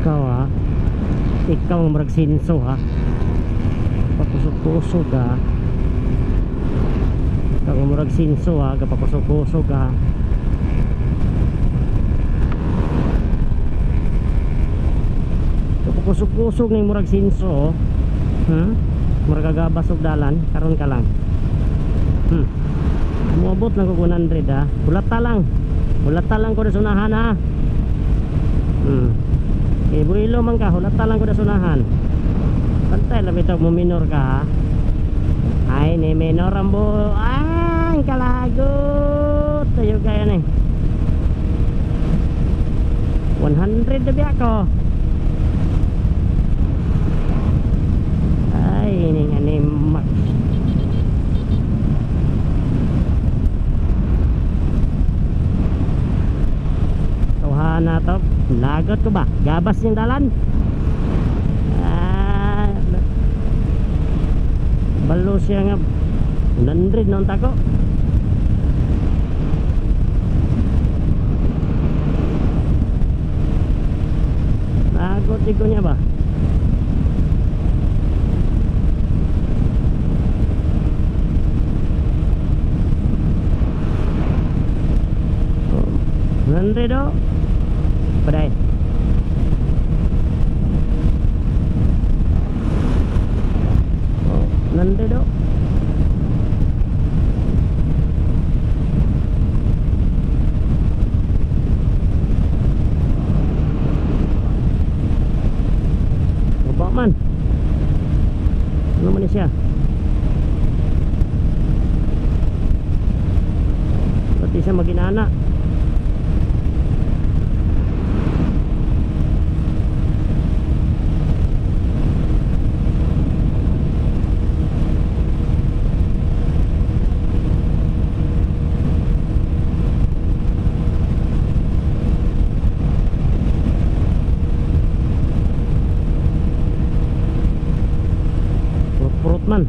Ikaw ha. Ikaw ang murag sinso ha. Pakusog-kusog ha. Ikaw ang murag sinso ha. Kapakusog-kusog ha. Kapakusog-kusog na yung murag sinso oh. Murag gagabas og dalan. Karon ka lang. Muabot lang ko 100 ha. Hulata lang. Hulata lang ko na sunahan ha. Eh, builo man ka, hulata lang ko na sunahan. Pantay lang ito, mo minor ka ha. Ay, ni minor ang buo. Ah, ang kalagot. Tayo kaya ni. 100 na biya ko. Ay, ini nga ni Max. Tuha na to. Lagot ko ba? Gabas yung dalan. Ah, balo siya nga 100 noon tako. Lagot di ko niya ba? Oh, 100 oh. Paday. Oh, 100 oh. Baba man. Ano man siya? Pati siya maginana. Purot-purot man.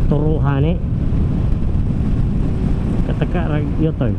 Turuhan eh. Kataka rag U-turn.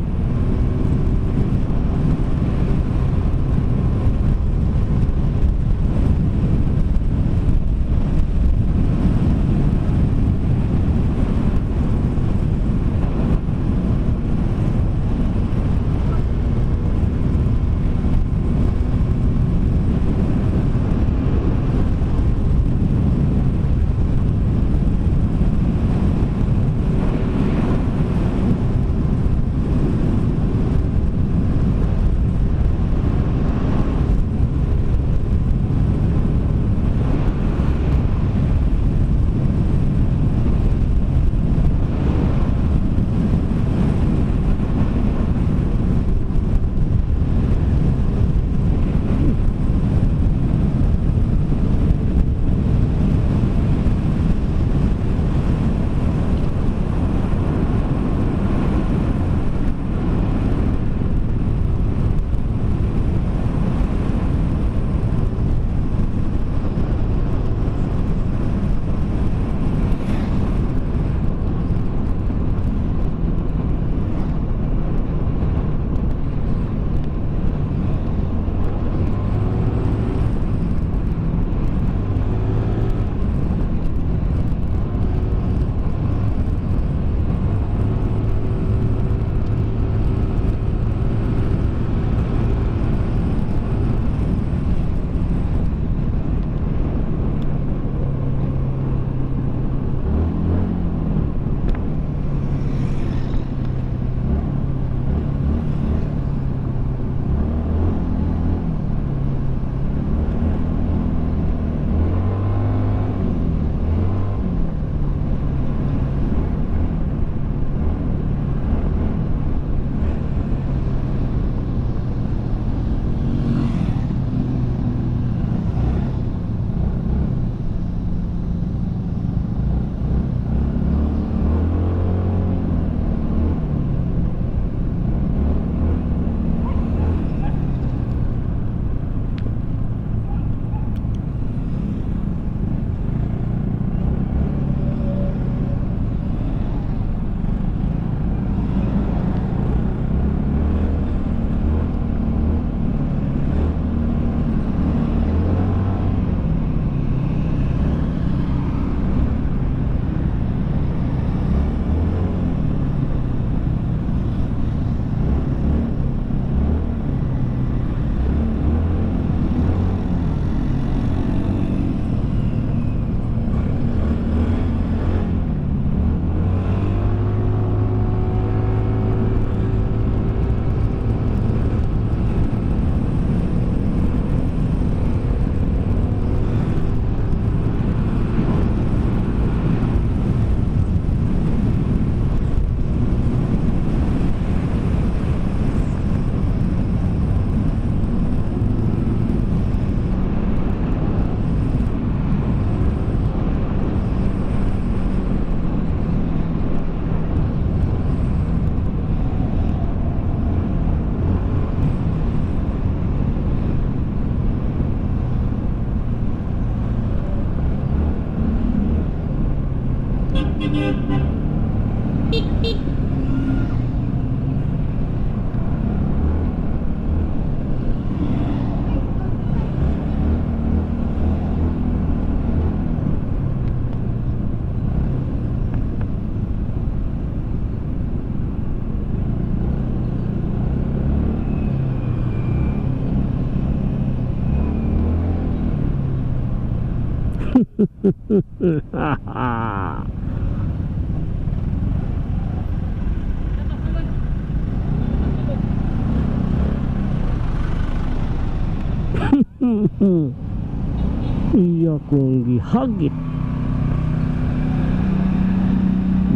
Iya kong gihagit.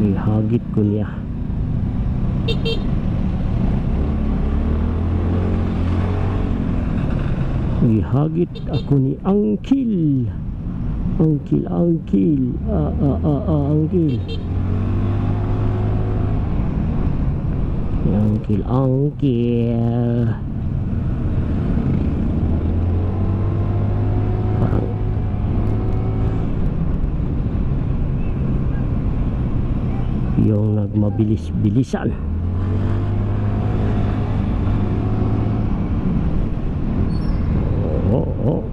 Gihagit ko niya. Gihagit ako ni Angkil. Angkil, Angkil. Ah, ah, ah, ah, Angkil. Angkil, Angkil. Parang yung nagmabilis-bilisan. Oo.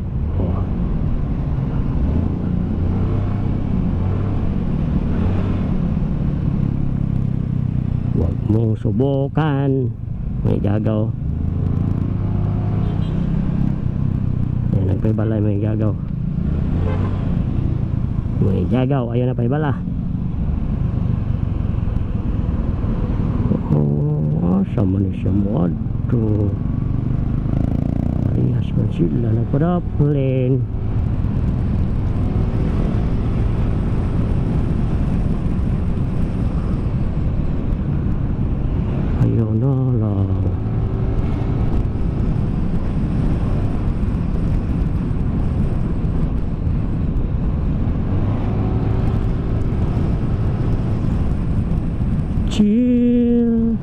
Huwag mong subukan. May gagaw. Ayan, nagpaibalay, may gagaw. May gagaw. Ayun na, paibala. Oh, asa man ni siya mo adto? Parehas man sila nagpadaplin. Ayaw na lang. Chill.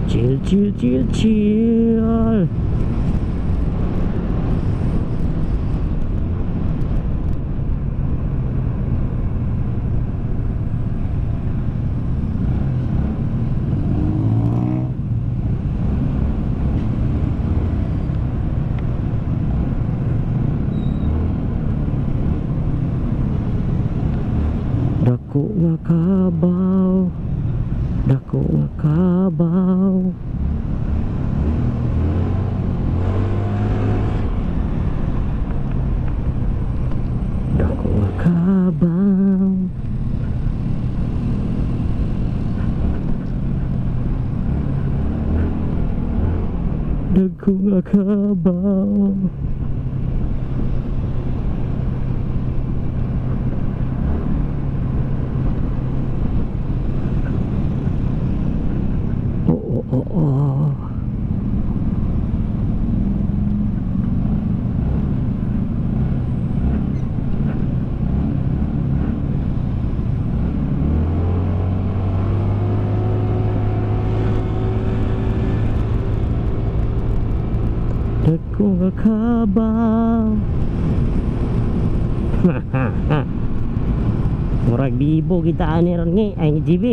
Chill, chill, chill, chill. Dako nga kabaw, dako nga kabaw. Dako nga kabaw. Dako nga kabaw. Oo. Dako nga kabaw. Murag bibo kita ani ron ngi ay GB.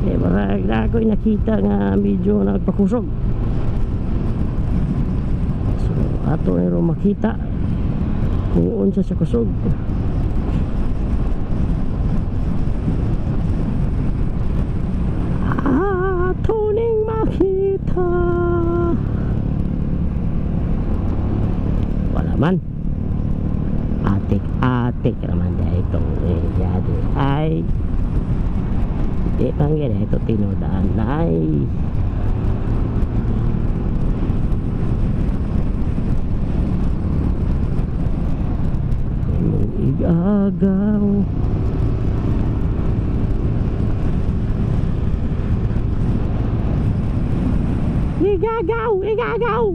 Eh, murag na ako'y nakita nga medyo nagpakusog. So ato ni ron makita kung unsa sa kusog. Ato ning makita. Wala man. Atik-atik raman dahil itong jadi ay di man gini ito tinudaan na ay imong igagaw. Igagaw, igagaw.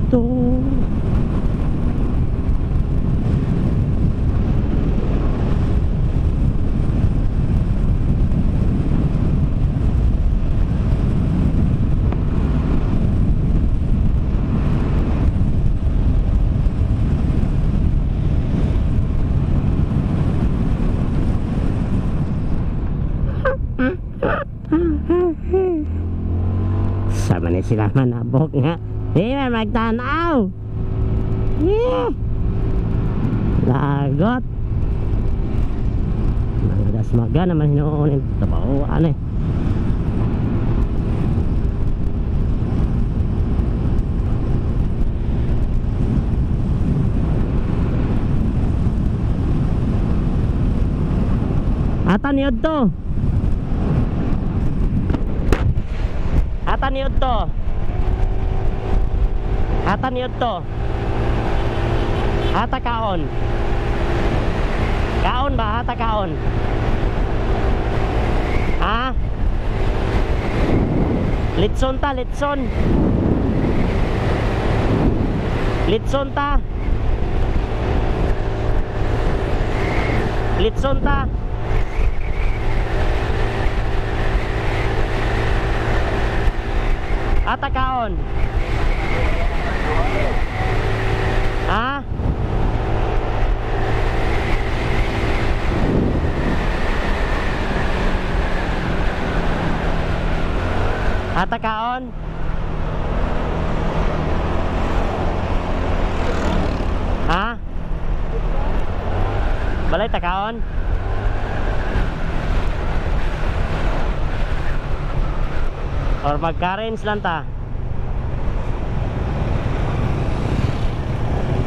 Dito. Sama ni sila manabok nga. Di man magtanaw. Yeah. Lagot. Mga dasmaga naman hinuunin. Tabawaan eh. Ata ni to. Ata ni to. Ata ni to. Ata kaon. Kaon ba? Ata kaon. Ha? Litson ta, litson. Litson ta. Litson ta. Ata kaon. Ha? Ata kaon? Ha? Balay ta kaon? Or magka-range lang ta?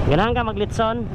Ganahan ka maglitson?